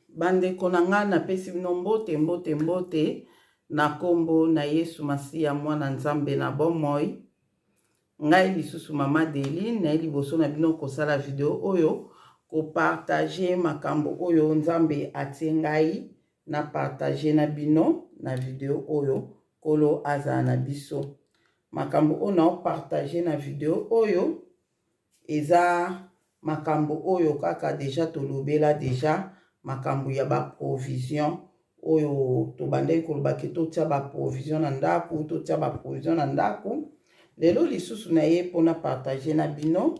Bandeko na ngai, napesi bino mbote, mbote, mbote na nkombo na Yesu Masiya, mwana Nzambe na bomoi. Ngai lisusu Mama Deline, naye liboso na bino kosala video oyo, kopartage makambo oyo Nzambe atie ngai na partage na bino na video oyo. Nkolo azala na biso. Makambo oyo naopartage na video oyo eza makambo oyo kaka deja tolobela deja, makambo ya ba provision oyo tobandaki koloba ke totia ba provision na ndako, totia ba provision na ndako. Lelo lisusu na ye mpona partage na bino.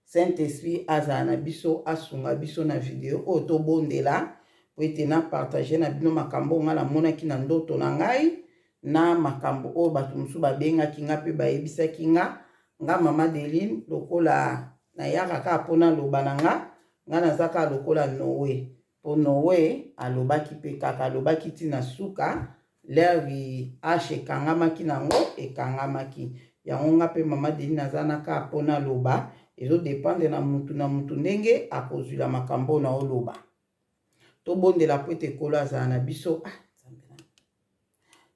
Saint Esprit azala na biso, asunga biso na video oyo. Tobondela po ete na partage na bino makambo oyo ngai namonaki na ndoto na ngai, na makambo oyo bato mosusu babengaki nga mpe bayebisaki nga. Nga Mama Deline, lokola nayaka kaka mpo naloba na nga, nga naza kaka lokola Noe, mpo Noe alobaki mpe kaka alobaki ntina suka l'heure arche ekangamaki nango ekangamaki yango. Nga mpe Mama Deline naza na kaka mpo naloba. Ezodépendre na mutu na mutu ndenge akozwila makambo oyo naoloba. Tobondela po ete Nkolo azala na biso. Ah,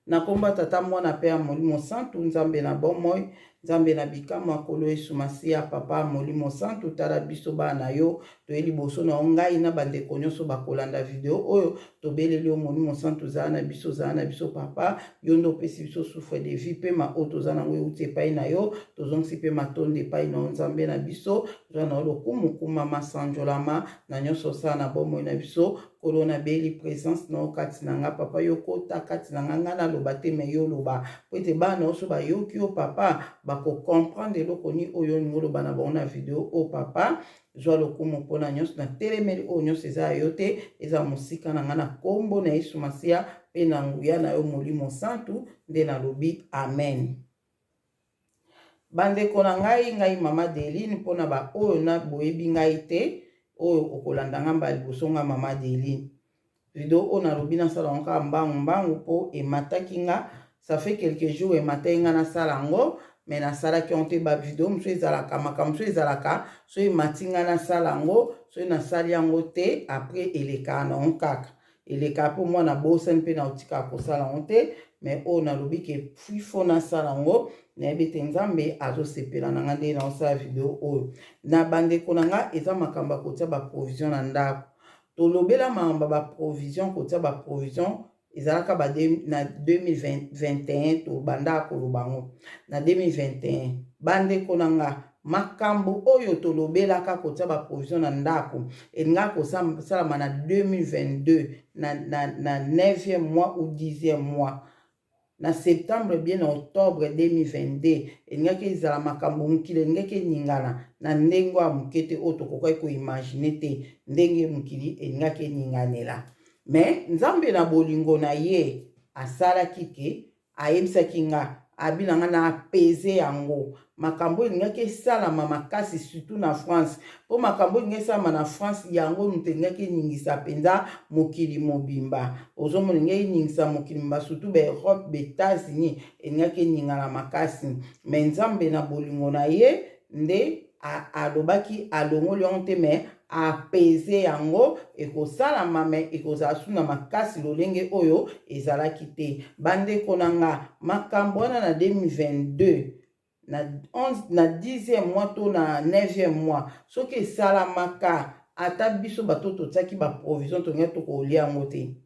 na komba Tata, Mwana mpe ya Molimo Santu. Nzambe na bomoi, Nzambe na bikamwa, Nkolo Yesu Masiya, Papa Molimo Santu, tala biso bana na yo, toye liboso na yo. Ngai na bandeko nyonso bakolanda video oyo, tobeleli yo, Molimo Santu, zala na biso, zala na biso. Papa, yo nde opesi biso souffle de vie. Pema oyo toza nango euti epai na yo. Tozongisi mpe matondo epai na yo. Nzambe na biso, zwa na yo lokumu, kumama, sanjolama na nyonso osala na bomoi na biso. Nkolo, nabeli présence na yo kati na nga. Papa, yo kota kati na nga. Nga naloba te, me yo loba, po ete bana na yo so bayoki yo, Papa, bakocomprendre eloko nini oyo olingi oloba na bango na video oyo. Papa, zwa lokumu mpona nyonso. Na telemeli oyo nyonso eza ya yo te, eza mosika na nga, na nkombo na Yesu Masiya mpe na nguya na yo, Molimo Santu, nde nalobi amen. Bandeko na ngai, ngai Mama Deline, mpona baoyo na boyebi ngai te, oyo okolanda ngai mbala liboso, nga Mama Deline. Video oyo nalobi nasala yango kaka mbangu mbangu mpo emataki nga, ça fait quelques jours emataki nga nasala yango, me nasalaki yango te. Bavideo mosusu ezalaka, makambo mosusu ezalaka, so emati nga nasala yango, soki nasali yango te, après elekaka nango kaka, eleka mpo mwana bosani mpe na otikaka kosala yango te. Me oyo nalobi ke fo nasala yango, nayebi ete Nzambe azosepela na nga ndenge naosala video oyo na bandeko na nga. Eza makambo ya kotia baprovision na ndako. Tolobela makambo ya baprovision, kotia baprovision ezalaka ba na 2021, tobandaka koloba yango na 2021. Bandeko na nga, makambo oyo tolobelaka kotia baprovision na ndako elingaka kosalama na 2022, na 9e mois ou 10e mois, na septembre bien na octobre 2022. Elingaki ezala makambo, mokili elingaki eningana na ndenge ya moke te oyo tokokaki koimaginer te, ndenge mokili elingaki eninganela. Me Nzambe na bolingo na ye asalaki ke ayebisaki nga, abi na nga na apese yango. Makambo elingaki esalama makasi, surtout na France, mpo makambo elingaki esalama na France, yango moto elingaki eningisa mpenza mokili mobimba. Ozomona, elingaki eningisa mokili mobimba, surtout baEurope, baÉtats-Unis, elingaki eningana makasi. Me Nzambe na bolingo na ye nde alobaki alongoli yango te, me apese yango. Ekosalama, me ekozala su na makasi lolenge oyo ezalaki te. Bandeko na nga, makambo wana na 2022, na 11, na 10e mois to na 9e mois, soki esalamaka, ata biso bato totiaki baprovision, tolingai tokolia yango te,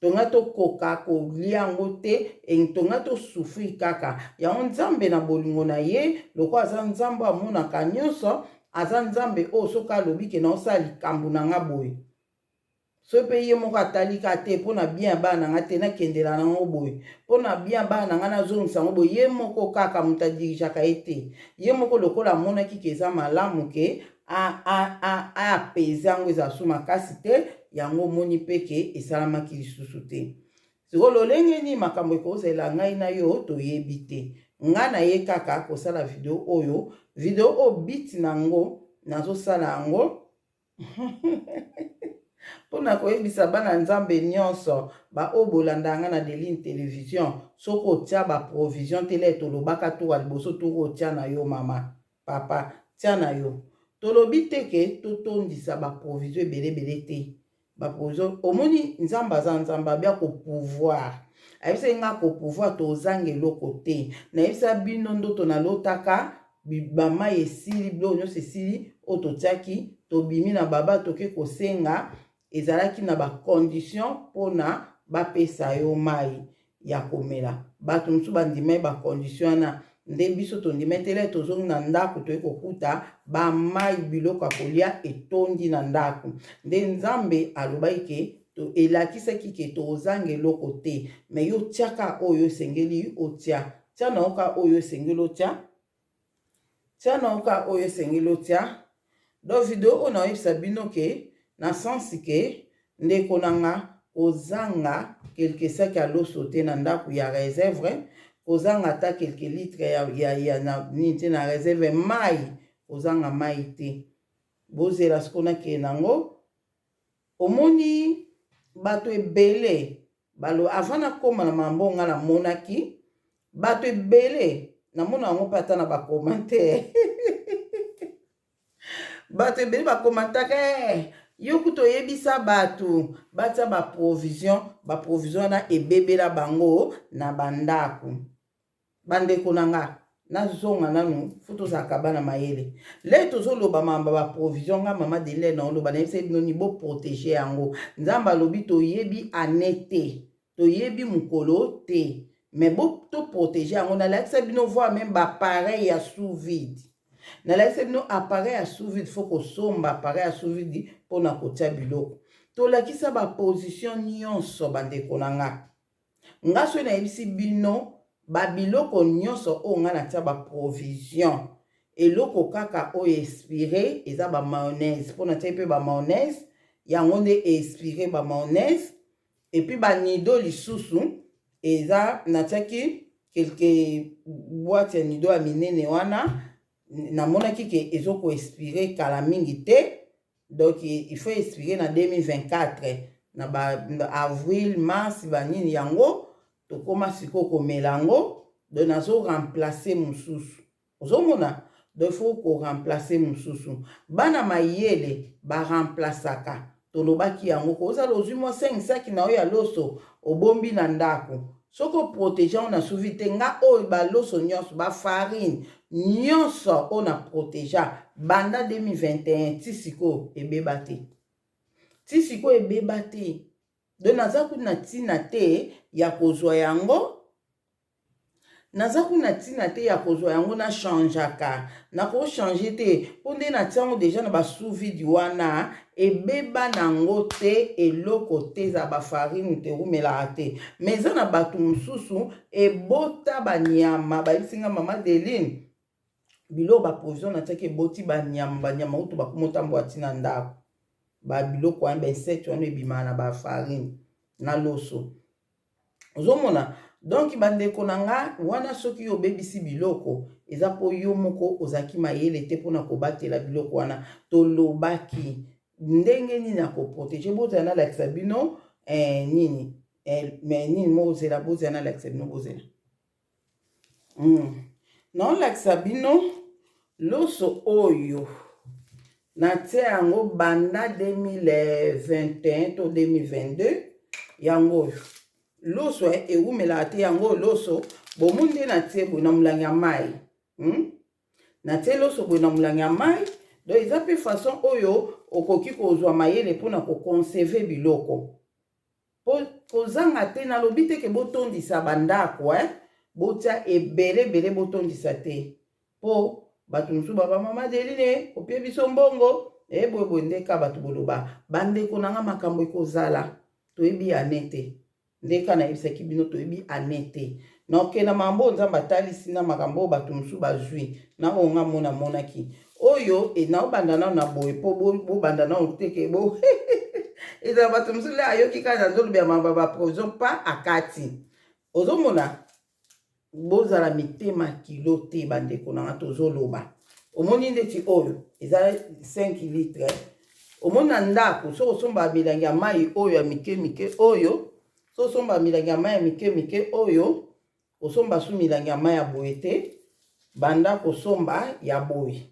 tonga tokoka kolia yango te, tonga tosouffrir kaka yango. Nzambe na bolingo na ye, lokola aza Nzambe amonaka nyonso, aza Nzambe oyo soki alobi ke naosala likambo na nga boye, soki mpe ye moko atali ka te mpo na bien ya bana na nga te, nakendela nango boye mpo na bien bana na nga, nazongisa yango boye. Ye moko kaka moto adirigeaka ye te, ye moko lokola amonaki ke eza malamu ke aapese yango, ezala su makasi te. Yango omoni mpe ke esalamaki lisusu te. Sikoyo lolenge nini makambo ekozela ngai na yo, toyebi te. Ngai na ye kaka kosala video oyo. Video oyo, biti nango nazosala yango mpona koyebisa bana Nzambe nyonso baoyo bolanda nga na Deline Télévision: soki otia baprovision te, le tolobaka toka liboso, toko otia na yo, mama, papa, tia na yo. Tolobi te ke totondisa ba provision ebele ebele te. Ba provision omoni Nzambe aza Nzambe abia ko pouvoir. Ayebisaki nga ko pouvoir tozanga eloko te. Nayebisa bino ndoto nalotaka ba mayi esili biloko nyonso esili oyo totiaki tobimi na baba toke kosenga ezalaki na ba condition mpona bapesa yo mayi ya komela. Bato mosusu bandimaki ba condition wana nde biso tondimaki te. Lere tozongi na ndako toye kokuta ba mayi biloko ya kolia etondi na ndako. Nde Nzambe alobaki ke to elakisaki ke tozanga eloko te, me yo tiaka oyo esengeli otia, tia na yo ka oyo esengeli otia, tia na yo ka oyo esengeli otia. Donc video oyo naoyebisa bino ke na sens ke ndeko na nga kozanga quelque sac ya loso te na ndako ya reserve, kozanga ata quelque litre ya na nini te na reserve, mayi kozanga mayi te. Bozela sikoyo nakende nango. Omoni bato ebele balo avant nakoma na mambo nga namonaki bato ebele namona yango mpe ata na ba commentaire bato ebele bakomantaka eh, yo kutu oyebisa bato batia ba provision, ba provision wana ebebela bango na bandako. Bandeko na nga, nazonga nanu fo tozalaka bana mayele. Le tozoloba mamba ba provision nga mama Deline na oloba nayebisa bino ni bo protéger yango. Nzambe alobi toyebi année te, toyebi mokolo te, mais bo to protéger yango. Nalakisa bino voir même ba appareil ya sous vide. Nalakisa bino appareil ya sous vide, fo kosomba appareil ya sous vide mpona kotia biloko. Tolakisa ba position nyonso bandeko na nga. Nga soki nayebisi bino ba biloko nyonso oyo nga natia ba provision, eloko kaka oyo expire eza ba mayonnaise, mpo natiaki mpe ba mayonnaise, yango nde expire ba mayonnaise. Et puis ba nido lisusu eza natiaki quelque boîte ya nido ya minene wana, namonaki ke ezoko expire kala mingi te. Donc il faut expirer na 2024 na ba avril mars banini yango tokoma sikoyo komela yango. Donc nazo remplacer mosusu, ozomona. Donc il faut ko remplacer mosusu. Bana mayele ba remplaçaka, tolobaki yango. Kozala ozwi mwa 5 saki na yo ya loso obombi na ndako, soki oprotege yango na suvi te. Nga oyo baloso nyonso bafarine nyonso oyo na protegea banda 2021 ti sikoyo ebeba te, ti sikoyo ebeba te. Donc naza kuna ntina te ya kozwa yango, naza kuna ntina te ya kozwa yango. Na changeaka, nakochange te mpo nde natia yango deja na basous-vide wana, ebeba nango te, eloko te. Eza bafarine te, ewumelaka te. Mais eza na bato mosusu ebota banyama. Bayebisi nga, mama Deline, biloko baprovision natiaki eboti banyama, banyama kutu bakoma otambola ntina ndako. Babiloko wana, bainsecte wana ebimaka na bafarine na loso, ozomona. Donc bandeko na nga wana, soki yo obebisi biloko eza mpo yo moko ozalaki mayele te mpona kobatela biloko wana. Tolobaki ndenge nini ya koprotege. Bozala nalakisa bino nini me nini mozela, bozela nalakisa bino, bozela. Naolakisa bino loso oyo natia yango banda 2021 to 2022. Yango oyo loso ewumelaka te. Yango oyo loso bomoni nde natie boye na molangi ya mai, Natie loso boye na molangi ya mai. Donc eza mpe façon oyo okoki kozwa mayele mpona koconserve biloko po kozanga te. Nalobi te ke botondisa bandako, botia ebele ebele, botondisa te, mpo bato mosusu baba mama Deline opie biso mbongo boye boye. Nde ka bato boloba. Bandeko na nga, makambo ekozala toyebi ane te. Nde ka nayebisaki bino toyebi ane te. Nakokenda makambo oyo Nzambe atalisi na makambo oyo bato mosusu bazwi na oyo nga mona monaki oyo naobanda nano na boye mpo bobanda nano te ke bo ezala bato mosusu le ayoki kaka na nzolobi ya mamba baprovision pa akati. Ozomona, bozala mitema kilo te bandeko na nga. Tozoloba, omoni ndeti oyo eza 5 litre. Omoni na ndako soki osomba milangi ya mai oyo ya mike mike oyo, soki osomba milangi ya mai ya mike mike oyo, kosomba su milangi ya mai ya boye te, banda kosomba ya boye.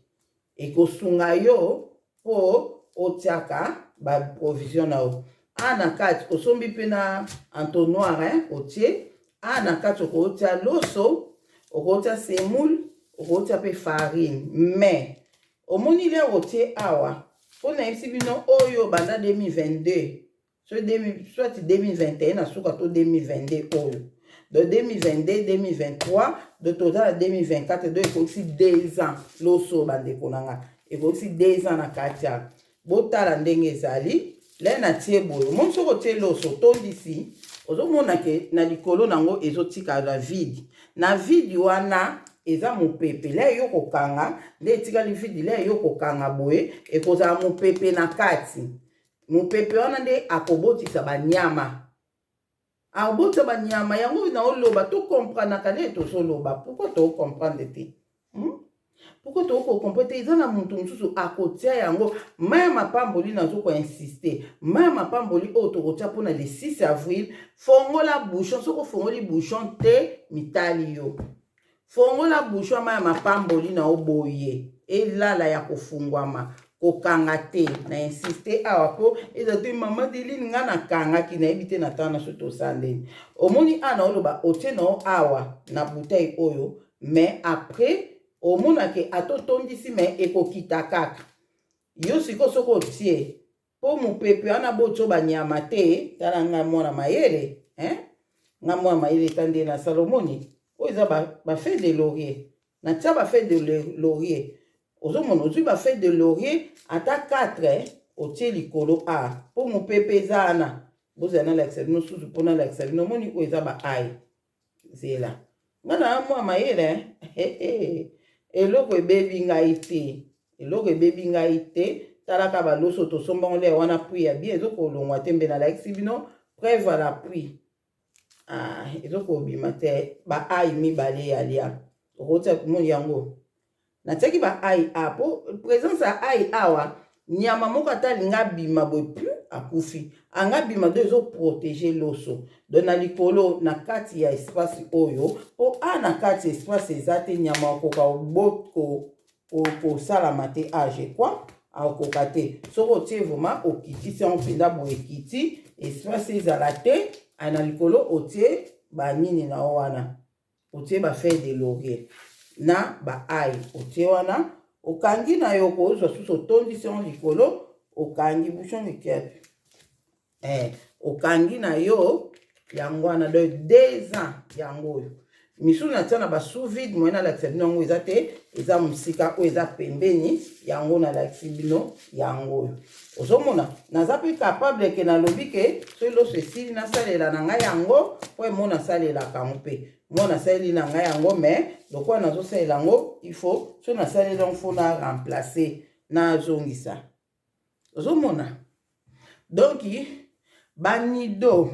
Ekosunga yo mpo otiaka ba provision na yo a na kati. Osombi mpe na entonnoir, hein, otie a na kati. Okotia loso, okotia semoule, okotia mpe farine. Mais omoni l'heure otie awa, mpo nayebisi bino oyo banda 2022, soit 2021 na suka to 2022 oyo, de 2022, 2023, de toza na 2024, donc ekokisi 2 ans. Loso, bandeko na nga, ekokisi 2 ans na kati ya. Botala ndenge ezali le natie boye. Omoni, soki otie loso, otondisi, ozomona ke na likolo nango ezotikala vide. Na vide wana eza mopepe. Le yo kokanga nde etikali vide. Le yo kokanga boye, ekozala mopepe na kati. Mopepe wana nde akobotisa banyama, akobotisa banyama yango. Naoloba, tokomprenaka nde tozoloba. Pourquoi tocomprendre te, Pourquoi tokocomprendre te? Eza na moto mosusu akotia yango mai ya mapamboli. Nazokoinsiste, mai ya mapamboli oyo tokotia mpona le 6 avril, fongola bouchon. Soki ofongoli bouchon te, mitali yo. Fongola bouchon, mai ya mapamboli na yo boye elala ya kofungwama, kokanga te. Na insiste awa mpo eza te mama Deline, nga nakangaki, nayebi te na ntango na so tosala ndeni. Omoni awa, na oloba otie na yo awa na bouteille oyo, mais après omonake ata otondisi, mais ekokita kaka. Yo sikoyo soki otie mpo mopepe wana botio banyama te. Tala nga mwana mayele, hein? Nga mwana mayele, eta nde na salomoni. Oyo eza bafeuille de laurier, natia bafeuille de laurier. Ozomona, ozwi bafeuille de laurier ata 4, otie likolo a mpo mopepe eza wana. Bozala, nalakisa bino susu mpo nalakisa bino. Omoni, oyo eza baail. Zela, nga na mwa mayele. Eloko ebebi ngai te, eloko ebebi ngai te. Talaka baloso tosombango le wana, prix ya bien, ezokolongwa te. Mbe nalakisi bino preuve à l'appui. Ah, ezokobima te. Baail mibale ya lia, okotia moni yango. Natiaki baail a po présence ya ail awa, nyama moko ata alingi abima boye, pu akufi, anga bima. Do ezoprotéger loso. Donc na likolo, na kati ya espace oyo, mpo a na kati espace eza te, nyama akoka kosalama te. Age quoi, akoka te. Soki otie vraiment, okitisi yango mpenza boye, ekiti, espace ezala te. Na likolo otie banini na yo wana, otie bafeuille de laurier na baail, otie wana, okangi na yo. Kozwa susu, otondisi yango likolo, okangi bouchon ekiapi, okangi na yo yango wana. Donc 2 ans yango oyo. Misusu natia na basous vide. Moye nalakisa bino yango eza te, eza mosika. Oyo eza pembeni, yango nalakisi bino yango oyo. Ozomona, naza mpe capable ke nalobi ke soki loso esili, nasalela na ngai yango, po emo nasalelaka yango mpe. Mo nasaleli na ngai yango, mais lokola nazosalela yango, il faut so nasaleli yango, faut na remplacer, nazongisa. Ozomona, donc banido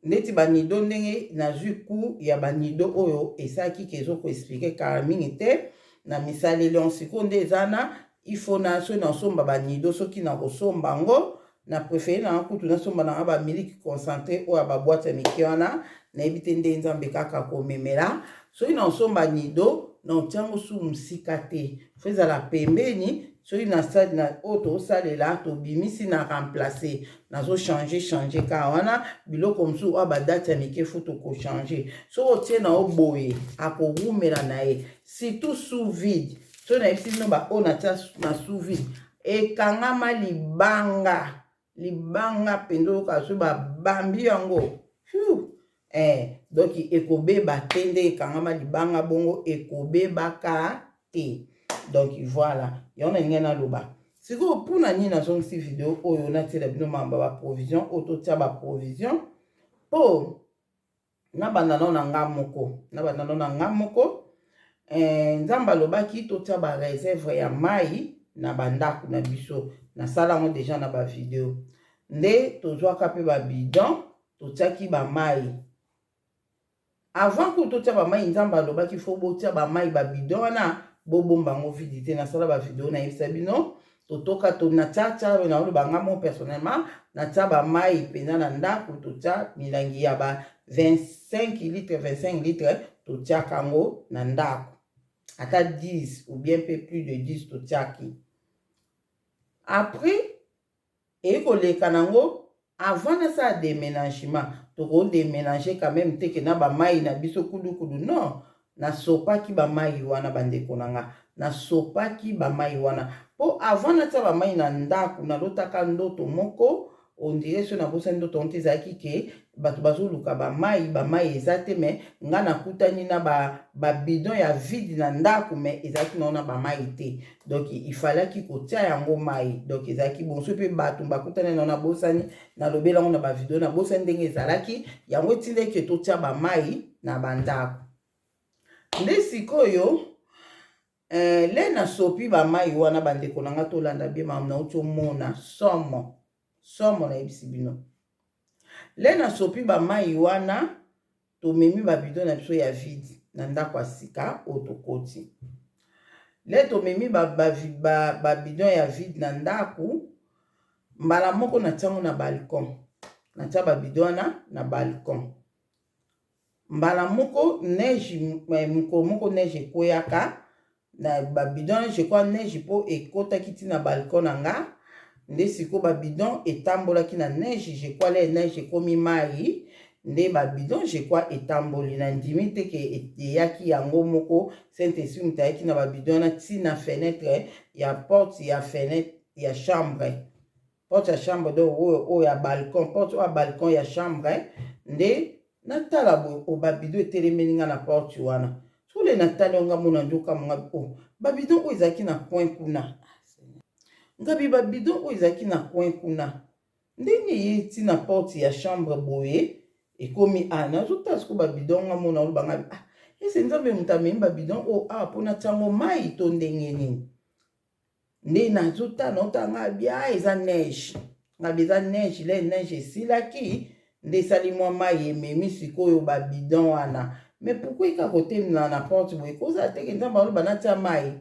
neti banido, ndenge nazwi ku ya banido oyo esalaki ke ezokoexpliquer kala mingi te na misaleli yango. Sikoyo nde eza na ifo na soki nasomba banido, soki nakosomba yango, na préféré nanga kutu nasomba nanga bamiliki concentré oyo ya baboîte ya mike wana. Nayebi te nde Nzambe kaka komemela. Soki nasomba nido, naotiango su mosika te, faut ezala pembeni. Soki nasali na oyo tosalela, tobimisi, na remplace, nazochanger changer kaka wana. Biloko mosusu oyo badate ya mike, faut tokochanger. Soki otie na yo boye, akowumela na ye, surtout sous vide. Soki nayebisi bino baoyo natia na sous vide, ekangama libanga libanga mpenza. Oyoka soki babambi yango, donc ekobeba te. Nde ekangama libanga bongo, ekobebaka te. Donc voilà, yango na ndenge naloba. Sikoyo mpona nini nazongisi video oyo natiela bino mamba baprovision oyo totia baprovision? Mpo nabanda nao na nga moko, nabanda nao na nga moko. Nzambe alobaki totia baréserve ya mai na bandako na biso. Nasala yango déjà na bavideo. Nde tozwaka mpe babidon, totiaki bamai. Avant ku totia bamai, Nzambe alobaki faut botia bamai, babidon wana bobomba yango vide te. Nasala bavideo, nayebisa bino totoka to natia tia. Naoloba nga mo personnellement, natia bamai mpenza na ndako. Totia milangi ya ba 25 litre, 25 litre, totiaka yango na ndako. Ata 10 ou bien mpe plus de 10 totiaki. Après eye koleka nango, avant nasala déménagement, tokodeménage quand même te ke na bamai na biso kulukudu, non. Nasopaki bamai wana, bandeko na nga, nasopaki bamai wana mpo avant natia bamai na ndako, nalotaka ndoto moko. On dirait so nabosani ndoto yango te, ezalaki ke bato bazoluka bamai, bamai eza te, mais nga nakutani na babidon ba ya vide na ndako, mais ezalaki nao na bamai te. Donc il fallaki kotia yango mai. Donc ezalaki bon. So mpe bato bakutani nao, nabosani, nalobeli yango na bavideo, nabosani ndenge ezalaki. Yango etindaki totia bamai na bandako. Nde sikoyo le nasopi bamai wana, bandeko na nga, tolanda bien makambo nauti omona. Somo, somo, nayebisi bino. Le nasopi bamai wana, tomemi babidon na biso ya vide na ndako ya sika oyo tokoti. Le tomemi babidon ba, ba, ba ya vide na ndako, mbala moko natiango na balcon. Natia babidon wana na balcon. Mbala moko neige, mokolo moko neige ekweyaka na babidon, je crois neige mpo ekɔtaki ntina balcon na nga. Nde sikoyo babidon etambolaki na neige, je crois le neige ekomi mai, nde babidon, je crois, etamboli. Na ndimi te ke eyaki yango moko. Saint Esprit moto ayaki na babidon wana ntina fenêtre ya porte ya fenêtre ya chambre, porte ya chambre, donc oyo ya balcon, porte oyo ya balcon ya chambre. Nde natala boye, o babidon etelemeli nga na porte wana. Sole natali nga, mona nzokamanga o babidon oyo ezalaki na coin kuna. Ngabi babidon oyo ezalaki na coin kuna, ndenge ye ntina porte ya chambre boye ekomi a. Nazotala sikoyo babidon, nga mona oloba ngabi: "Ah, ese Nzambe moto amemi babidon oyo awa mpona tiango mai to ndenge nini?" Nde nazotala, naotala, ngabi: "A, eza neige." Ngabi eza neige. Le neige esilaki, nde esali mwa mai, ememi sikoyo babidon wana. Mais pourquoi eka kotelemela na porte boye? Kozala teke Nzambe aloba natia mai.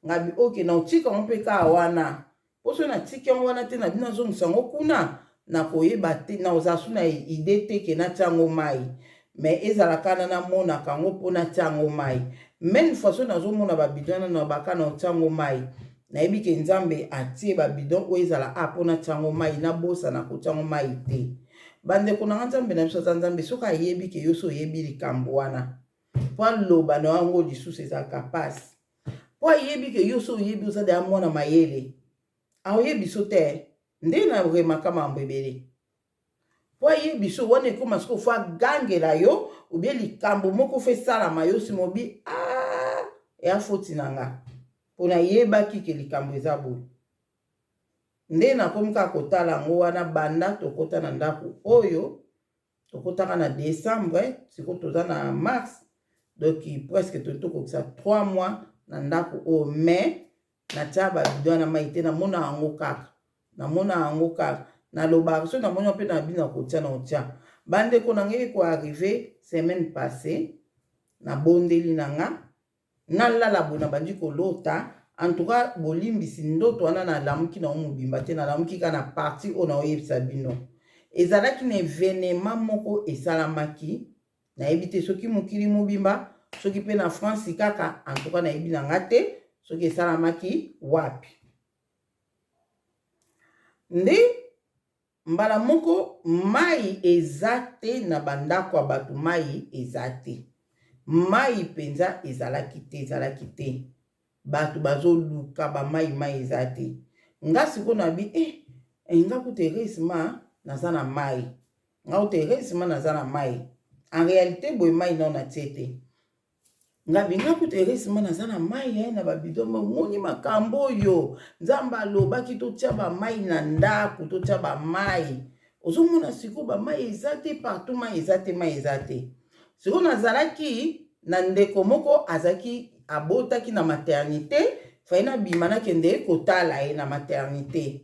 Ngabi oke, na otika yango mpe kaka wana, mpo soki natiki yango wana te, na bino azongisa yango kuna, nakoyeba te, nakozala su na idée te ke natia yango mai. Mais ezalaka na namonaka yango mpo natia yango mai. Même fois so nazomona babidon wana na baka na otia yango mai, nayebi ke Nzambe atie babidon oyo ezala a mpo natia yango mai, nabosana kotia yango mai te. Bandeko na nga, Nzambe na biso aza Nzambe. Soki ayebi ke yo so oyebi likambo wana, mpo aloba na yango lisusu ezalaka mpasi, mpo ayebi ke yo so oyebi, oza deya mwana mayele, aoyebi so te. Nde na remaka makambo ebele mpo ayebi so wana ekóma sikoyo faut agangela yo obie likambo moko faut esalama yo nsima obi: "A, eya foti na nga mpo nayebaki ke likambo eza boye." Nde nakomi kaka kotala yango wana. Banda tokɔta na ndako oyo, tokɔtaka na décembre, sikoyo toza na mars, donc presque tokokisa 3 mois na ndako oyo. Mais natia babidon na mai te. Namona yango kaka, namona yango kaka, nalobaka soki namoni mpe na bino kotia na kotia. Bandeko na ngai, ekoarrive semaine passée, nabondeli na nga, nalala boye, nabandi kolota. En tout cas, bolimbisi, ndoto wana nalamuki nango mobimba te, nalamuki kaka na partie oyo naoyebisa bino. Ezalaki na événement moko esalamaki, nayebi te soki mokili mobimba, soki mpe na France kaka. En tout cas, nayebi na nga te soki esalamaki wapi. Nde mbala moko mai eza te na bandako ya bato, mai eza te, mai mpenza ezalaki te, ezalaki te. Bato bazoluka bamai, mai eza te. Nga sikoyo nabi eh, nga kuta heureusement naza na mai, nga kuta heureusement naza na mai. En réalité boye mai nao natie te. Ngabi nga kuta heureusement naza na mai na babidon. Moni makambo oyo Nzambe alobaki totia bamai na ndako, totia bamai. Ozomona sikoyo bamai eza te partout, mai eza te, mai eza te. Sikoyo nazalaki na ndeko moko azalaki abotaki na maternité, fai nabima nakende kotala ye na maternité.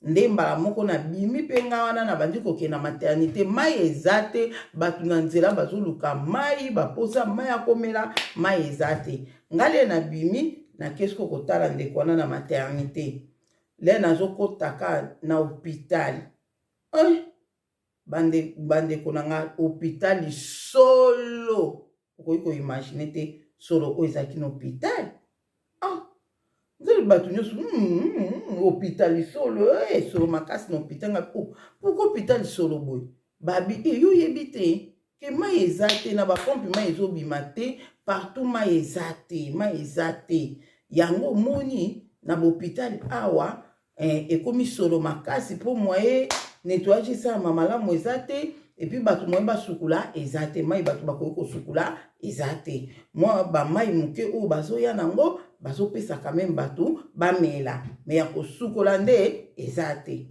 Nde mbala moko nabimi mpe nga wana, nabandi kokende na maternité. Mai eza te, bato na nzela bazoluka mai, baposa mai ya komela, mai eza te. Nga le nabimi, nakei siko kotala ndeko wana na maternité. Le nazokotaka na hôpital, eh, bandeko na nga, hôpital solo okoki koimagine te. Solo oyo ezalaki na hôpital. Ah, nzambe, bato nyonso hôpital solo, solo makasi na hôpital. Nga, oh, pourquoi hôpital solo boye? Babi yo oyebi te ke mai eza te na bapompe, mai ezobima te partout, mai eza te, mai eza te. Yango omoni na bahôpital awa ekomi solo makasi mpo moyen nettoyage esalama malamu eza te. Et puis bato, moyen basukula eza te, mai bato bakoki kosukula eza te. Mwa bamai moke oyo bazoya nango, bazopesa quand même bato bamela, mais ya kosukola nde eza te.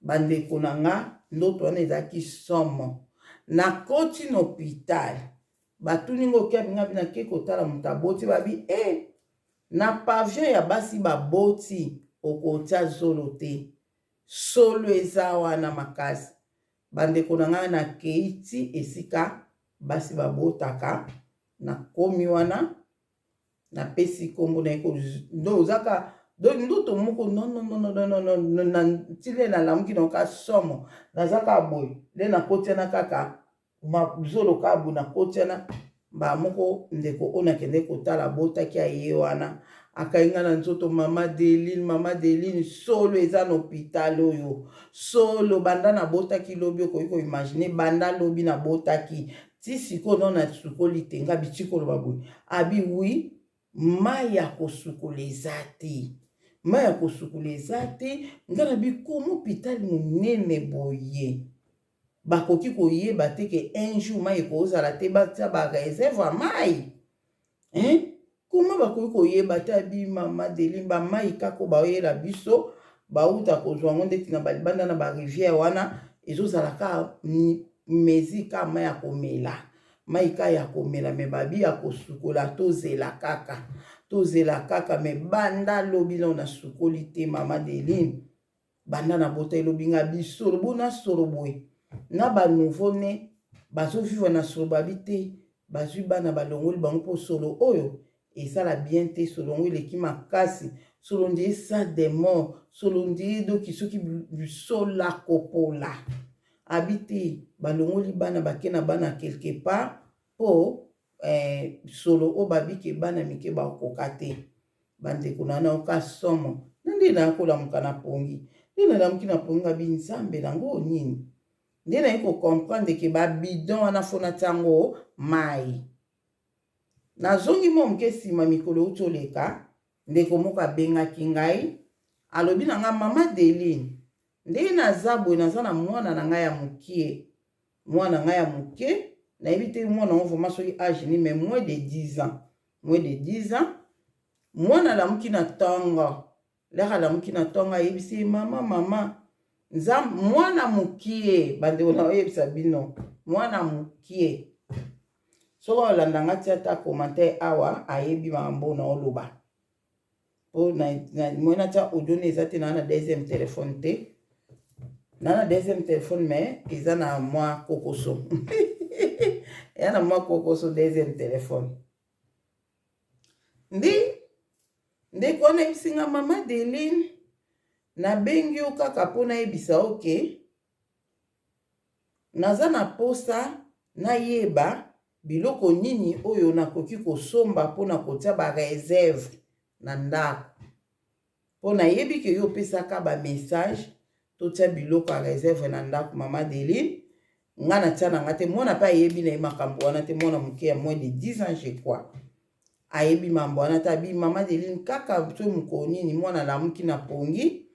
Bandeko na nga, ndoto wana ezalaki somo. Nakoti na hôpital, batuni ngo okebi nga bina ke kotala moto aboti. Babi e na pavillon ya basi baboti, okotia zolo te, solo eza wana makasi. Bandeko na ngai, nakei ti esika basi babotaka, nakomi wana, napesi nkombo na ye. Ndo ozaka donc ndoto moko nonnnnn ti nde nalamuki, naoka somo. Naza kaka boye nde nakotiana kaka zolo kaka boye, nakotiana mbala moko. Ndeko oyo nakende kotala abotaki, aye wana, akangi nga na nzoto: "Mama Deline, mama Deline, solo eza na hôpital oyo, solo. Banda nabotaki lobi, okoki koimaginer, banda lobi nabotaki ti sikoyo no nasukoli te." Nga biti koloba boye, abi oui, mai ya kosukola eza te, mai ya kosukola eza te. Nga na bikoma hôpital monene boye, bakoki koyeba te ke un jour mai ekozala te, batia baréserve ya mai, hein? Kuma bakoki koyeba te? Abi mama Deline, bamai kaka baoyela biso, bauta kozwa yango ndeti na balibanda na barivière wana, ezozala kaka mezi kaka mai ya komela, mai kaka ya komela. Mais babi ya kosukola, tozela kaka, tozela kaka. Mais banda lobi nao nasukoli te, mama Deline, banda na bota. Elobi nga bisolo bona solo boye na banouveau-né bazovivre na solo. Babi te, bazwi bana, balongoli bango mpo solo oyo esala bien te, solo yango eleki makasi, solo nde esa de mort, solo nde doki soki sola kopola. Abi te, balongoli bana, bake na bana quelque part mpo solo oyo babike bana mike bakoka te. Bandeko na naoka somo na nde nayakolamuka na pongi, nde nalamuki na pongi, ngabi nzambe nango nini? Nde naye kocomprendre ke babidon wana fo natia yango mai. Nazongi mwa moke nsima, mikolo euti oleka, ndeko moko abengaki ngai, alobi na ngai: "Mama Deline, ndenge naza boye, naza na mwana na ngai ya mokie, mwana ngai ya moke, nayebi te mwana yango vraiment soki âge nini, mais moins de 10 ans, moins de 10 ans. Mwana alamuki na ntongo, lere alamuki na ntongo, ayebisi ye: mama, mama, nzambe." Mwana mokie, bandeko na oyebisa bino, mwana mokie, soki olanda nga, tia ata commentaire awa, ayebi makambo na oloba. Po moi natia audio na eza te, naa na deuxième téléphone te, naa na deuxième téléphone, mais eza na mwa kokoso, eza na mwa kokoso deuxième téléphone. Ndi ndeko wana ayebisi nga: "Mama Deline, nabengi yo kaka mpo nayebisa oke naza na posa nayeba biloko nini oyo nakoki kosomba mpona kotia baréserve na ndako, mpo nayebi ke yo opesaka bamessage totia biloko ya réserve na ndako. Mama Deline, nga natia na nga te." Mwana mpe ayebi na ye makambo wana te, mwana moke ya moins de 10 ans, je crois, ayebi mambo wana te. Abi: "Mama Deline, kaka so mokolo nini, mwana alamuki na pongi,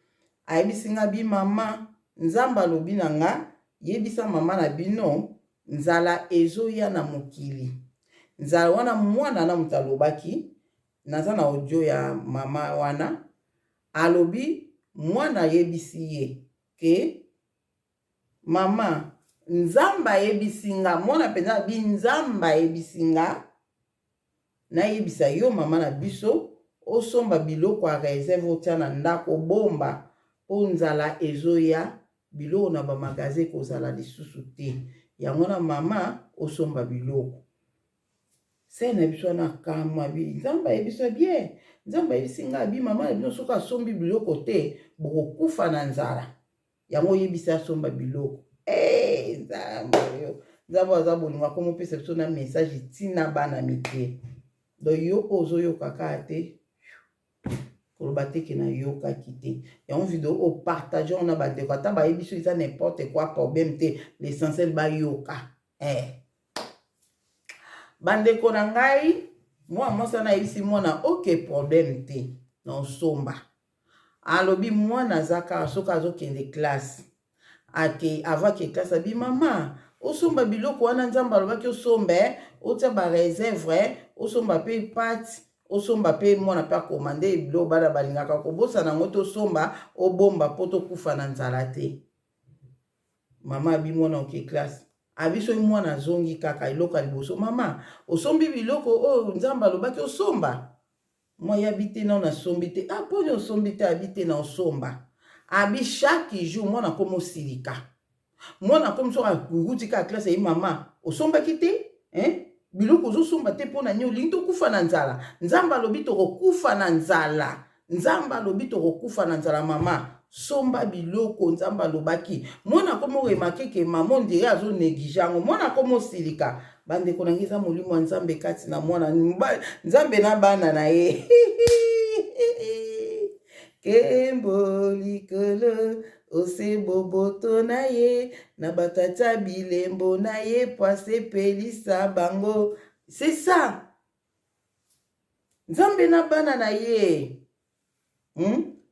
ayebisi nga bi: mama, Nzambe alobi na nga yebisa mama na bino, nzala ezoya na mokili." Nzala wana, mwana na moto alobaki, naza na audio ya mama wana, alobi mwana ayebisi ye ke: "Mama, Nzambe ayebisi nga." Mwana mpenza abi: "Nzambe ayebisi nga nayebisa yo, mama na biso, osomba biloko ya réserve, otia na ndako, obomba, mpo nzala ezoya, biloko na bamagasin ekozala lisusu te. Yango na mama, osomba biloko." Se na biso wana akamwa, bi Nzambe ayebisa bien, Nzambe ayebisi nga, abi mama na bino soki asombi biloko te, bokokufa na nzala. Yango oyebisi asomba biloko. Hey, Nzambe oyo, Nzambe aza bolingo, akomopesa biso na message ntina bana mike. Donc yo oyo ozoyoka kaka te, koloba te ke nayokaki te. Yango video oyo, partage yango na bandeko, ata bayebi so eza n'importe quoi, problème te, l'essentiel bayoka. Bandeko na ngai, mwana mwasi wana ayebisi mwana: "Ok, problème te, na osomba." Alobi mwana aza kaka soki azokende classe, ake avant ke classe, abi: "Mama, osomba biloko wana Nzambe alobaki osomba, otia baréserve, osomba mpe pâtes, osomba mpe." Mwana mpe akomande biloko bana balingaka kobosana yango: "Tosomba, obomba mpo tokufa na nzala te." Mama abi mwana oke classe, abi soki mwana azongi kaka, eloko ya liboso: "Mama, osombi biloko oyo Nzambe alobaki osomba?" Mwa yabi te: "Nao nasombi te." "Ah, mponi osombi te?" Abi te: "Na osomba." Abi chaque jour mwana akomi osilika. Mwana akomi soki akuti kaka classe, ayi: "Mama, osombaki te, hein? Biloko ozosomba te mpo na nini? Olingi tokufa na nzala? Nzambe alobi tokokufa na nzala, Nzambe alobi tokokufa na nzala. Mama, somba biloko Nzambe alobaki." Mwana akomi oremarquer ke mama on dirait azonégliger yango. Mwana akomi osilika. Bandeko na ngai, eza molimo ya Nzambe kati na mwana. Nzambe na bana na ye. Kembo likolo ose boboto na ye na bato atia bilembo na ye po asepelisa bango. C'est ça, Nzambe na bana na ye,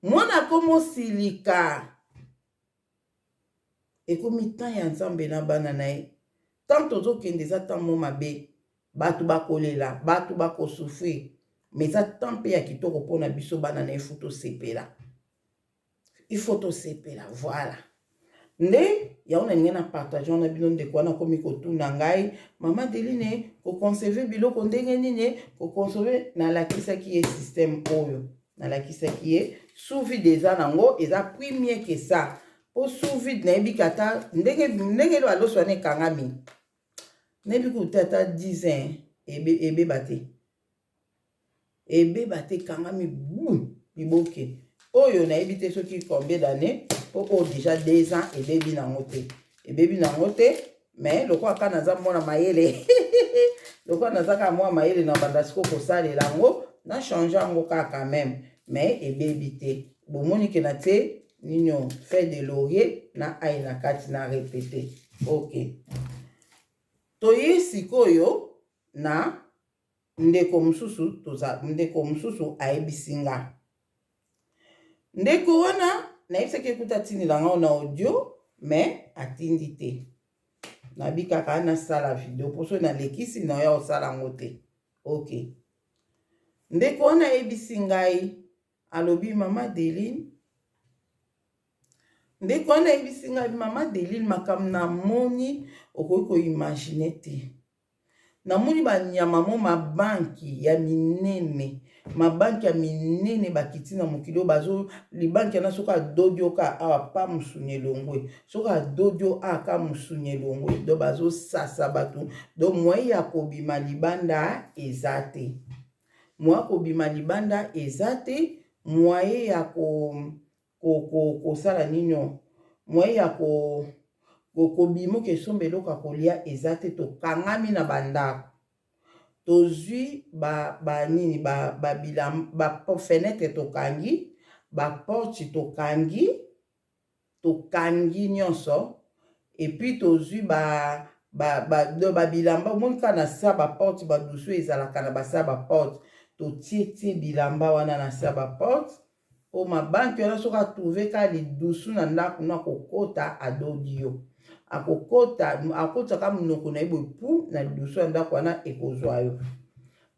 Mwana akomi osilika. Ekomi temps ya Nzambe na bana na ye. Tant tozokende, eza temps mo mabe, bato bakolela, bato bakosouffrir, mais eza temps mpe ya kitoko mpona biso bana na ye. Faut tosepela, il faut tosepela. Voilà nde yango nalingi na partage wana bino. Ndeko wana akomi kotuna ngai: "Mama Deline, koconserver biloko ndenge nini koconserver?" Nalakisaki ye système oyo nalakisaki ye. Sous vide eza nango, eza premier que ça, mpo sous vide nayebi ke ata ndenge ndenge baloso wana ekangami, nayebi kutu ata 10 ans ebeba te, ebeba te, ekangami bu liboke oyo. Nayebi te soki combien d'année, mpo oyo déjà 2 ans, ebebi nango te, ebebi nango te. Mais lokola kaka naza mwana mayele, lokola naza kaka mwana mayele, na banda sikoyo kosalela yango, na change yango kaka même, mais ebebi te. Bomoni ke na tie nini, feuille de laurier na ail na kati na répété. Ok, toye sikoyo na ndeko mosusu. Toza ndeko mosusu ayebisi nga. Ndeko wana nayebisaki ekuta atindela nga na audio, mais atindi te. Nabi kaka nasala video mpo soki nalekisi na oya kosala yango te. Ok, ndeko wana ayebisi ngai, alobi: "Mama Deline." Ndeko wana ayebisi ngai: "Mama Deline, makambo namoni, okoki koimaginer te. Namoni banyama mo mabanki ya minene, mabanki ya minene bakiti na mokili oyo. Bazo libanki wana, soki adodi oka awa pa mosuni elongwe, soki adodi o awa ka mosuni elongwe. Donc bazosasa bato. Donc moyen ya kobima libanda eza te, moyen ya kobima libanda eza te, moyen ya kosala nini, moyen ya kobima oke esomba eloko ya kolia eza te. Tokangami na bandako, tozwi banini, bafenêtre tokangi, baporte tokangi, tokangi nyonso. Et puis tozwi babilamba. Omoni kaka na sa baporte, badusu ezalaka na basa baporte, totietie bilamba wana na sa baporte, mpo mabanki wana soki atrouver kaka lidusu na ndako no, akokota, adodi yo, akokota, akotaka monoko na ye boye pu na lidusu ya ndako wana, ekozwa yo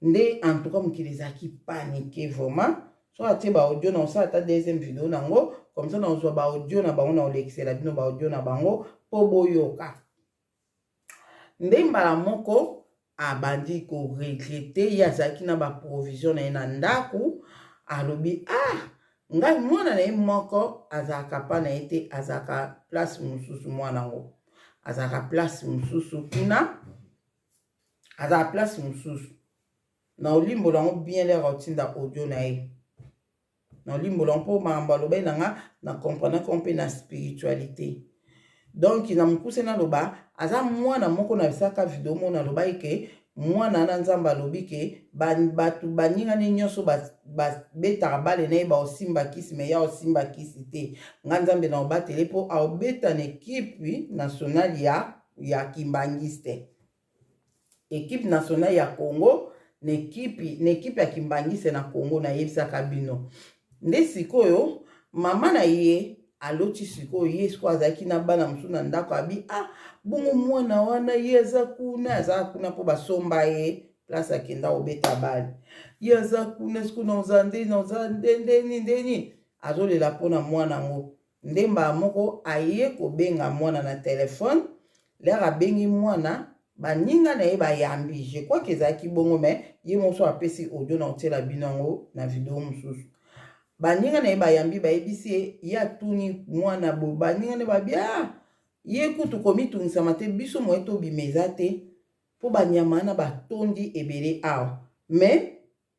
nde." En tout cas, mokili ezalaki panique vraiment. Soki atie baaudio na osala ata deuxième video nango comme ça, nazwa baaudio na bango, na olekisela bino baaudio na bango mpo boyoka. Nde mbala moko abandi koregretter. Ye azalaki na baprovision na ye na ndako. Alobi: "Ah, ngai." Mwana na ye moko azalaka pa na ye te, azalaka place mosusu. Mwana yango azalaka place mosusu kuna, azalaka place mosusu. Na olimbola yango bien lere otinda audio na ye, na olimbola mpo makambo alobaki na nga, na comprendre mpe na spiritualité. Donc na mokuse naloba, aza mwana moko na bisaka video moko nalobaki ke Mwana wana Nzambe alobi ke bato baninga ne nyonso babetaka bale na ye baosimba kisi, me ya osimba kisi te. Nga Nzambe na obatele mpo aobeta na ekipe nationale ya Kimbangiste, ekipe nationale ya Congo, na ekipe ya Kimbangiste na Congo. Nayebisaka bino nde sikoyo mama na ye aloti. Sikoyo ye sikoyo azalaki na bana mosusu na ndako. Abi: "Ah, bongo mwana wana ye aza kuna, aza kuna mpo basomba ye place akenda kobeta bale. Ye aza kuna sikoyo, naoza nde naoza nde ndeni ndeni." Azolela mpona mwana yango. Nde mbala moko aye kobenga mwana na telefone. L'heure abengi mwana, baninga na ye bayambi. Je crois ke ezalaki bongo, mais ye moso apesi audio na otiela bino yango na video mosusu. Baninga na ye bayambi, bayebisi ye. Ye atuni mwana boye, baninga na ye babi: "Ah, ye kutu komitungisama te, biso moye tobima eza te, mpo banyama wana batondi ebele awa. Mais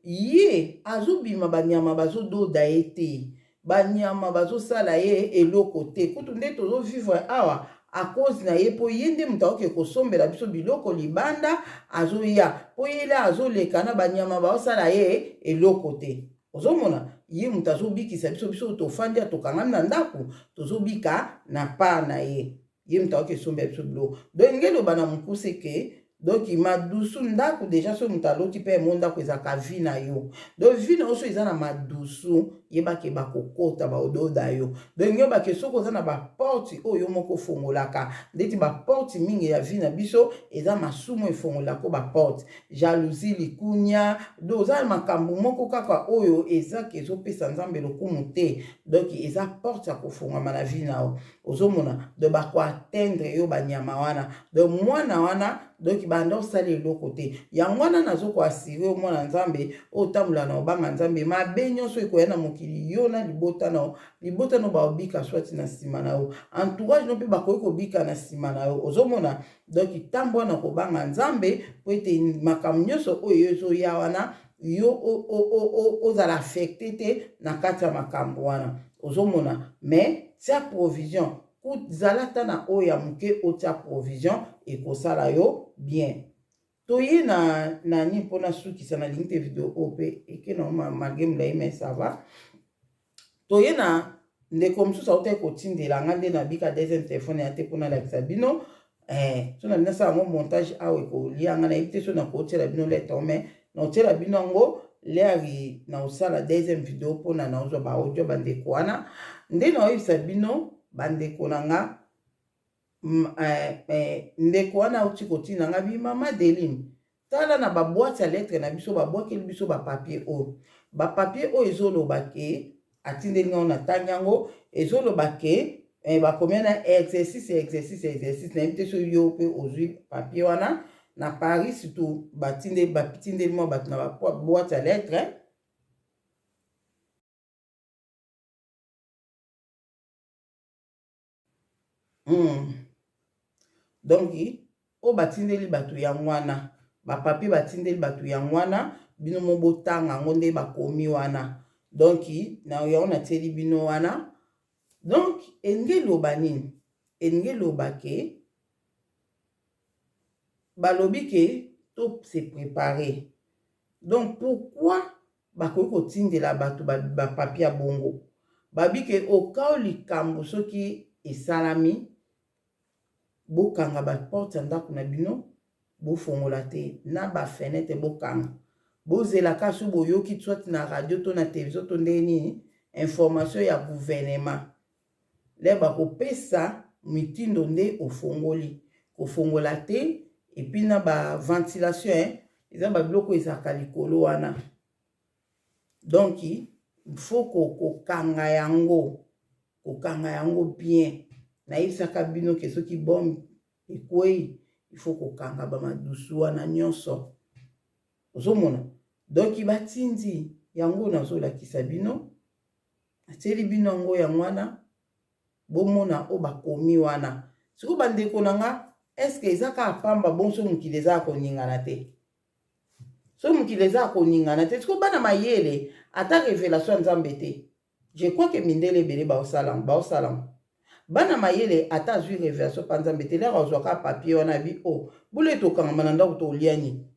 ye azobima, banyama bazododa ye te, banyama bazosala ye eloko te. Kutu nde tozovivre awa à cause na ye, mpo ye nde moto akoki kosombela biso biloko libanda. Azoya mpo yela azoleka na banyama baosala ye eloko te. Ozomona, ye moto azobikisa biso. Biso tofandi, tokangami na ndako, tozobika na part na ye. Ye moto akoki esombela biso biloko." Donc nge eloba na mokuse ke donc madusu ndako déjà, soki moto aloti mpe mo ndako ezalaka vie na yo. Donc vie na yo so eza na madusu, yebake bakokota, baododa yo. Donc yebake soki oza na baporte oyo yo moko ofongolaka, ndeti baporte mingi ya vie na biso eza masumu efongolako baporte, jalousie, likunya. Donc oza makambo moko kaka oyo ezaki ezopesa Nzambe lokumu te, donc eza porte ya kofongwama na vie na yo. Ozomona, donc bakoatteindre yo banyama wana. Donc mwana wana, donc banda osala eloko te. Yango wana nazokoassurer yo, mwana Nzambe oyo otambola na obanga Nzambe, mabe nyonso ekoya na mokili, yo na libota na yo, libota no baobika swati na nsima na yo, entourage no mpe bakoki kobika na nsima na yo. Ozomona, donc tambola na kobanga Nzambe, po ete makambo nyonso oyo ezoya wana, yo ozala affecté te na kati ya makambo wana. Ozomona, mais tia provision, zala ata na oyo ya moke, otia provision, ekosala yo bien. Toye na nani mpona sukisa, nalingi te video oyo mpe eke na malgré molai, mais ça va. Toye na ndeko mosusu autaki kotindela nga nde nabika deuxième telefone ya te mpona alakisa bino. So na bino asala yango montage awa, ekolia nga. Nayebi te so nakotiela bino lettre, mais naotiela bino yango l'heure na osala deuxième video mpona naozwa baaudio. Bandeko wana nde naoyebisa bino, bandeko na nga, ndeko wana auti kotinda nga bi: "Mama Deline, tala na baboîte ya lettre na biso, babwakeli biso bapapier oyo." Bapapier oyo ezoloba ke atindeli ngango, natangi yango, ezoloba ke bakomi na exercice, exercice, exercice. Nayebi te soki yo mpe ozwi papier wana na Paris. Surtout batindeli mwa bato na baboîte ya lettre. Donc oyo batindeli bato yango wana, bapapier batindeli bato yango wana, bino mo botanga yango nde bakomi wana. Donc na yango natieli bino wana. Donc elingi eloba nini? Elingi eloba ke balobi ke to se préparer. Donc pourquoi bakoki kotindela bato bapapier ya bongo? Babi ke okao likambo soki esalami, bokanga baporte ya ndako na bino, bofongola te, na bafenêtre bokanga. Bozelaka so boyoki soit na radio to na télévision to ndenge nini, information ya gouvernement le bakopesa mitindo nde ofongoli, kofongola te. Et puis na baventilation, eza babiloko ezalaka likolo wana, donc faut kokanga yango, kokanga yango bien. Nayebisaka bino ke soki bombe ekwei, il faut kokanga bamadusu wana nyonso. Ozomona, donc batindi yango, nazolakisa bino, natieli bino yango, yango wana bomona oyo bakomi wana. Sikoyo bandeko na nga, est-ce eza kaka pamba bonso? Mokili eza ya koningana te. Soki mokili eza ya koningana te, sikoyo bana mayele, ata révélation ya Nzambe te, je crois ke mindele ebele baosala baosala. Bana mayele, ata azwi révélation mpa Nzambe te, l'heure azwaka papier wana, abi: "O oh, bolo tokangama na ndako, tolia nini?"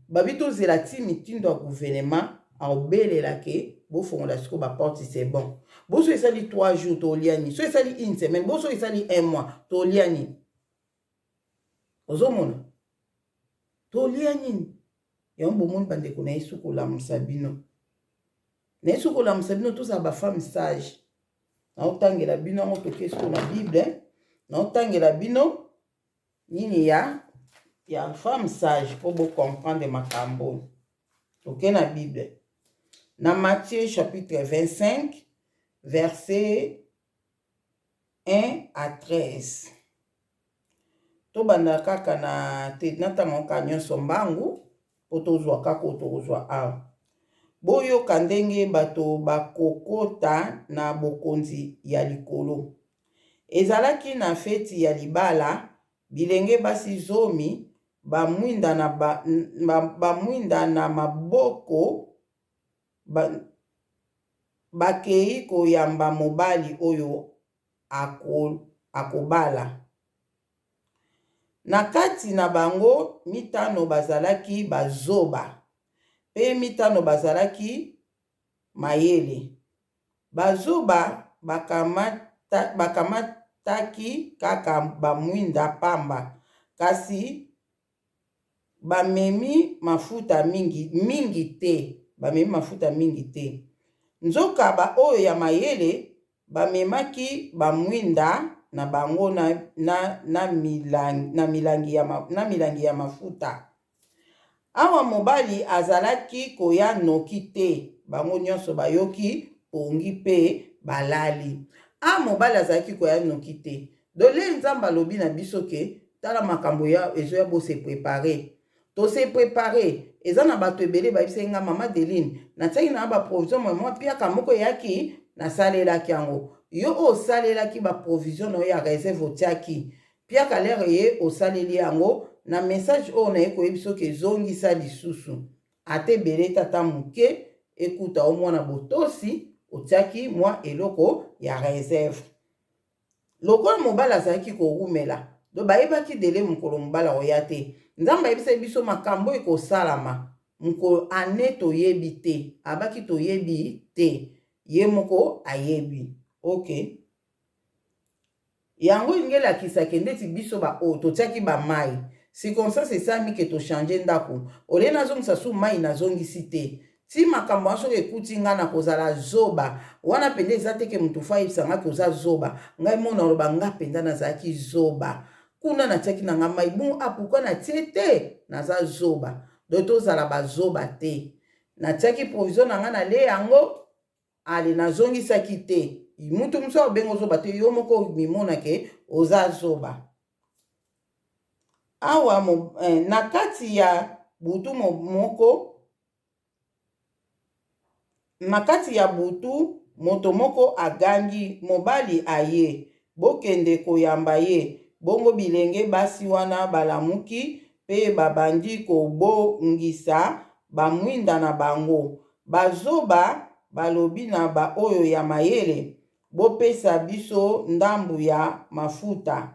Babi tozela ti mitindo ya gouvernement aobelela ke bofongola sikoyo ba porte, c'est bon. Boso esali 3 jours, tolia nini? So esali une semaine, boso esali un mois, tolia nini? Ozomona, tolia nini? Yango bomoni, bandeko, na Yesu kolamusa bino, na Yesu kolamusa bino, tozala bafemme sage. Naotangela bino yango, toke sikoyo na Bible, naotangela bino nini ya femme sage mpo bocomprendre makambo. Toke na Bible, na Matthieu chapitre 25, verset 1 à 13. Tobanda kaka na te, natanga kaka nyonso mbangu mpo tozwa kaka oyo tokozwa awa. Boyoka ndenge bato bakokota na bokonzi ya likolo. Ezalaki na feti ya libala, bilenge basi 10 bamwinda na, ba, bamwinda na maboko bakei koyamba mobali oyo akobala. Na kati na bango, mitano bazalaki bazoba mpe mitano bazalaki mayele. Bazoba bakamataki kaka bamwinda pamba, kasi bamemi mafuta mingi, mingi te, bamemi mafuta mingi te. Nzoka baoyo ya mayele bamemaki bamwinda na bango na milangi ya mafuta. Awa mobali azalaki koya noki te, bango nyonso bayoki pongi mpe balali. A mobali azalaki koya noki te. Dole Nzambe alobi na biso ke tala makambo ya ezoya, bose préparer, tose préparer. Eza na bato ebele bayebisaki nga: "Mama Deline, natiaki na baprovision mwa piaka moko eyaki, nasalelaki yango." Yo oyo osalelaki baprovision na yo ya réserve, otiaki piaka lere ye, osaleli yango na message oyo naye koyebi soki ezongisa lisusu, ata ebele te, ata moke, ekuta o mwana botosi, otiaki mwa eloko ya réserve. Lokola mobali azalaki korumela, do bayebaki dele mokolo mobali akoya te. Nzambe ayebisaki biso makambo ekosalama mokolo ane toyebi te, abaki toyebi te, ye moko ayebi. Ok, yango elingi elakisaki ndeti biso baoyo totiaki bamai, circonstance esalami ke tochange ndako, olie nazongisa su mai, nazongisi te. Ti makambo wana soki ekuti ngai, na kozala zoba wana mpenza eza te ke motu fa ayebisa ngai koza zoba. Ngai mona oloba, nga mpenza nazalaki zoba kuna, natiaki na ngai mai bongo. A pourquoi natie te? Naza zoba. Donc tozala bazoba te. Natiaki provision na ngai, nalie yango, ale nazongisaki te. Mutu mosusu akobenga ozoba te, yo moko mimonake oza zoba. Awa na kati ya butu moko, na kati ya butu, moto moko agangi: "Mobali aye, bokende koyamba ye." Bongo bilenge basi wana balamuki mpe babandi kobongisa bamwinda na bango. Bazoba balobi na baoyo ya mayele: "Bopesa biso ndambu ya mafuta,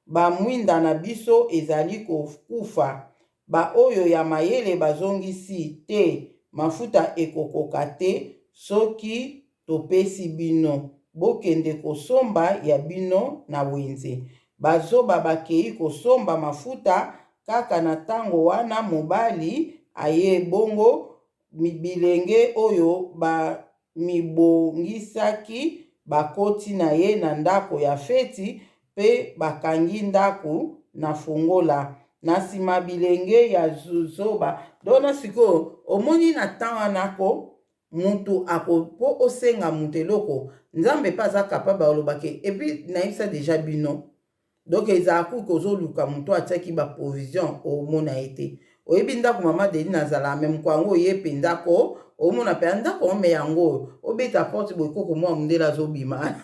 bamwinda na biso ezali kokufa." Baoyo ya mayele bazongisi: "Te, mafuta ekokoka te soki topesi bino. Bokende kosomba ya bino na wenze." Bazoba bakei kosomba mafuta. Kaka na ntango wana mobali aye. Bongo bilenge oyo bamibongisaki bakoti na ye na ndako ya feti mpe bakangi ndako na fongola. Na nsima bilenge ya zoba dona. Sikoyo omoni na ntan wana ko mutu ako mpo osenga mutu eloko, Nzambe mpe aza capable alobake. Et puis nayebisa déjà bino, donc ezala kuki ozoluka moto atiaki baprovision, omona ye te. Oyebi ndako mama Deline azala me moko yango, oye mpenza ko omona mpenza ndako ome yango oyo, obeta porte boye, koko mwa mondele azobima.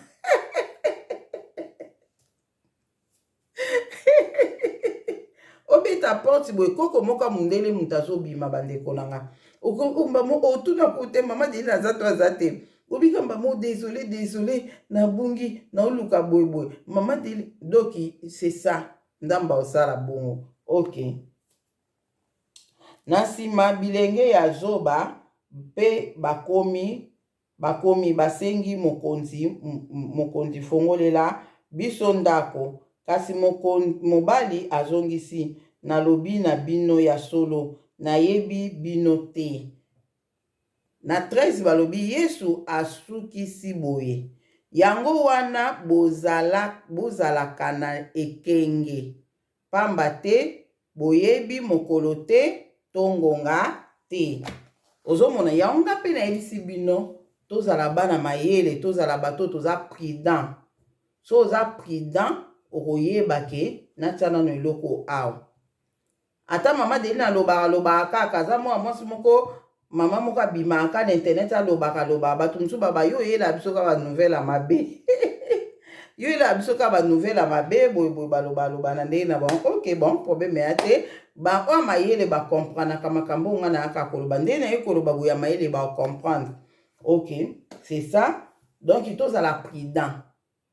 Obeta porte boye, koko moko ya mondele moto azobima. Bandeko na nga, otuna ko te mama Deline aza to aza te? Obika mbamo: "Désolé, désolé, nabungi, naoluka boyeboye mama Deline." Donc c'est ça, Nzambe osala bongo. Ok. Na nsima, bilenge ya zoba mpe bakomi bakomi basengi mokonzi, Mokonzi, fongolela biso ndako. Kasi mobali azongisi, Nalobi na bino ya solo, nayebi bino te. Na 13 balobi Yesu asukisi boye, Yango wana bozala, bozalaka na ekenge, pamba te boyebi mokolo te to ngonga te. Ozomona yango, nga mpe nayebisi bino, tozala bana mayele, tozala bato toza prudent. So oza prudent, okoyeba ke natia nano eloko awa. Ata mama Adeline alobaka alobaka kaka, aza mwana mwasi moko, mama moko abimaka na internet, alobaka alobaka, bato mosusu baba yo oyela biso kaka banouvelle ya mabe, yo oyela biso kaka banouvelle ya mabe boyeboye, baloba aloba na ndenge na bango. Ok, bon, problème ya te. Baoyo mayele bakomprenaka makambo oyo nga nayaka koloba, ndenge naye koloba boye ya mayele bacomprendre. Ok, c'est ça. Donc tozala prudent,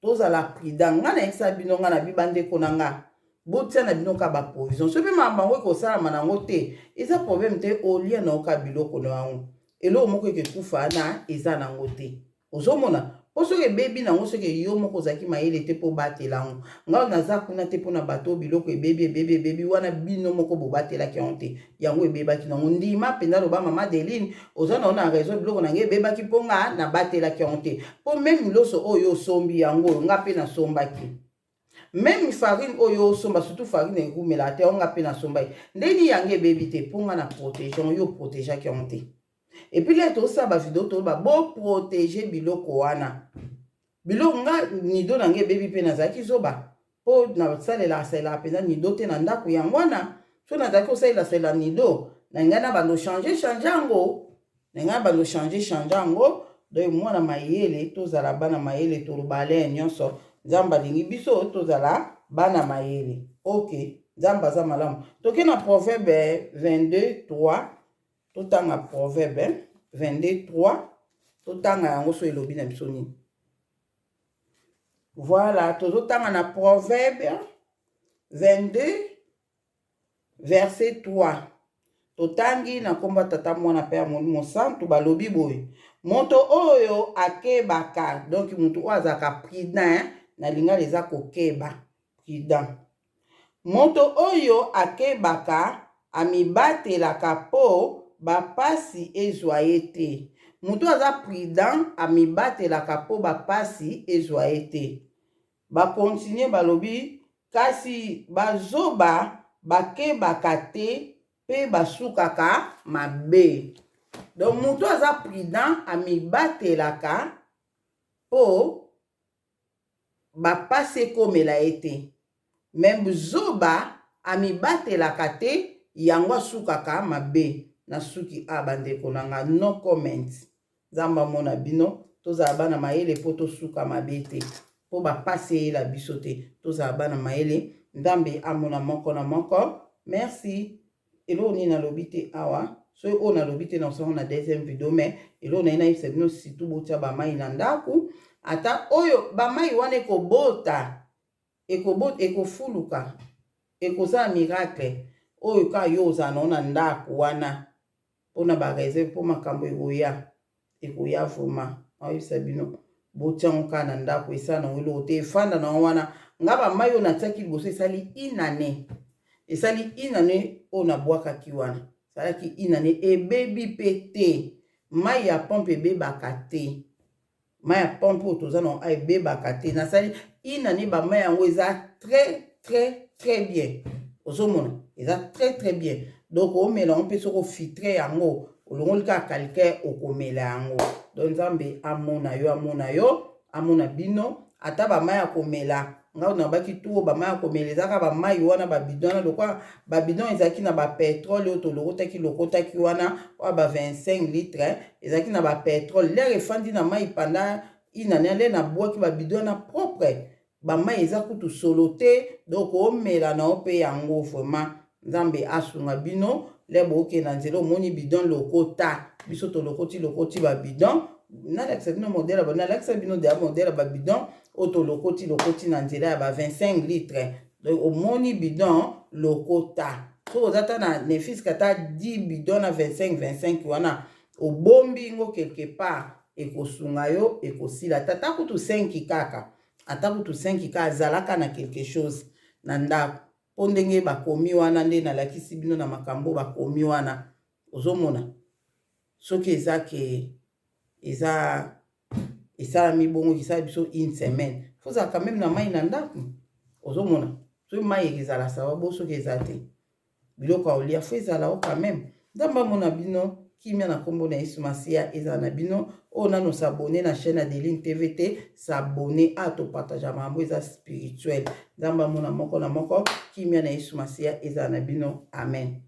tozala prudent. Ngai nayebisa bino, ngai na bi bandeko na nga, botia na bino ka baprovision. Soki mpe makambo yango ekosalama nango te, eza problème te, olia na oka biloko na yango. Eloko moko ekekufa na eza nango te. Ozomona, mpo soki ebebi nango, soki yo moko ozalaki mayele te mpo obatela yango. Ngai naza kuna te mpona bato biloko ebebi, ebebi, ebebi wana, bino moko bobatelaki yango te, yango ebebaki nango. Ndima mpenza, loba: "Mama Adeline, oza nango na raison, biloko na ngai ebebaki mpo nga nabatelaki yango te." Mpo même loso oyo osombi, yango oyo nga mpe nasombaki. Même farine oyo osomba, surtout farine ewumelaka te, yango nga mpe nasombaki. Ndeni yango ebebi te? Mpo nga na protéger yango, yo protégeaki yango te. Et puis lelo tosala bavideo, toloba boprotéger biloko wana. Biloko nga, nido na ngai ebebi mpe nazalaki zoba, mpo nasalelaka salelaka mpenza nido te na ndako. Yango wana so nazalaki kosalela salela nido na ngai, na bando change change yango, na ngai bando change change yango. Donc mwana mayele, tozala bana mayele, toloba ale nyonso. Nzambe alingi biso tozala bana mayele. Ok, Nzambe aza malamu. Toke na Proverbe 22 3, totanga Proverbe 22 3, totanga yango so elobi na biso nini. Voilà, tozotanga na Proverbe 22 verset 3. Totangi na nkombo ya Tata, Mwana mpe ya Molimo Santu. Balobi boye: moto oyo akebaka, donc moto oyo azalaka prudent, na lingala eza kokeba, prudent. Moto oyo akebaka amibatelaka mpo bapasi ezwa ye te. Moto aza prudent amibatelaka mpo bapasi ezwa ye te. Bakontinue, balobi: kasi bazoba bakebaka te mpe basukaka mabe. Donc moto aza prudent amibatelaka mpo bapasi ekomela ye te, mais zoba amibatelaka te, yango asukaka mabe. Na suki a bandeko na nga, no comment. Nzambe amona bino. Tozala bana mayele mpo tosuka mabe te, mpo bapasi eyela biso te. Tozala bana mayele. Nzambe amona moko na moko. Merci. Eloko nini nalobi te awa? Soki oyo nalobi te, nakosango na deuxième vidéo. Mais eloko na ye nayebisa bino, surtout botia bamai na ndako. Ata oyo bamai wana ekobota, ekobota, ekofuluka, ekozala miracle. Oyo kaka yo ozala nango na ndako wana mpona bareserve, mpo makambo ekoya, ekoya vraiment. Naoyebisa bino, botiango kaka na ndako, esala nango eloko te, efanda nango wana. Nga bamai oyo natiaki liboso esali une année, esali une année. Oyo nabwakaki wana esalaki une année, ebebi mpe te. Mai ya pompe ebebaka te, mai ya pompe oyo toza nango ebebaka te. Nasali une année, bamai yango eza très très très bien. Ozomona, eza très très bien. Donc omela yango mpe, soki ofiltrer yango, olongoli kaka calcaire, okomela yango. Donc Nzambe amona yo, amona yo, amona bino. Ata bamai ya komela, ngai nabaki tu bamai ya komela eza kaka bamai wana, babidon wana, lokwa babidon ezalaki na bapétrole oyo tolokotaki lokotaki wana, oyo ba 25 litre ezalaki na bapétrole. Lere efandi na mai pendant une année, ale nabwaki babidon wana propre, bamai eza kutu solo te. Donc omela na yo mpe yango vraiment. Nzambe asunga bino. Le bookende na nzela, omoni bidon, lokota. Biso tolokoti lokoti babidon. Nalakisa bino modèle, nalakisa bino deya modèle ya babidon oyo tolokoti lokoti na nzela ya ba 25 litre. Donc omoni bidon, lokota. Soki oza ata na ne fût-ce que ata 10 bidon na 25 25 wana, obombi ngo quelque part, ekosunga yo, ekosila. Tata kutu 5 kaka, ata kutu 5 kaka, azalaka na quelque chose na ndako. Mpo ndenge bakomi wana, nde nalakisi bino na makambo bakomi wana, ozomona soki eza ke eza esalami bongo, esala biso une semaine. Fozala quand même na mai na ndako. Ozomona soki mai ezala sawa bo, soki eza te, biloko ya kolia faut ezala o quand même. Nzambe amona bino, kimia na nkombo na Yesu Masiya ezala na bino. Oyo nano s'abonner na chaîne Adeline TV te, s'abonner a topartage makambo eza spirituel. Nzambe amona moko na moko, kimia na Yesu Masiya ezala na bino, amen.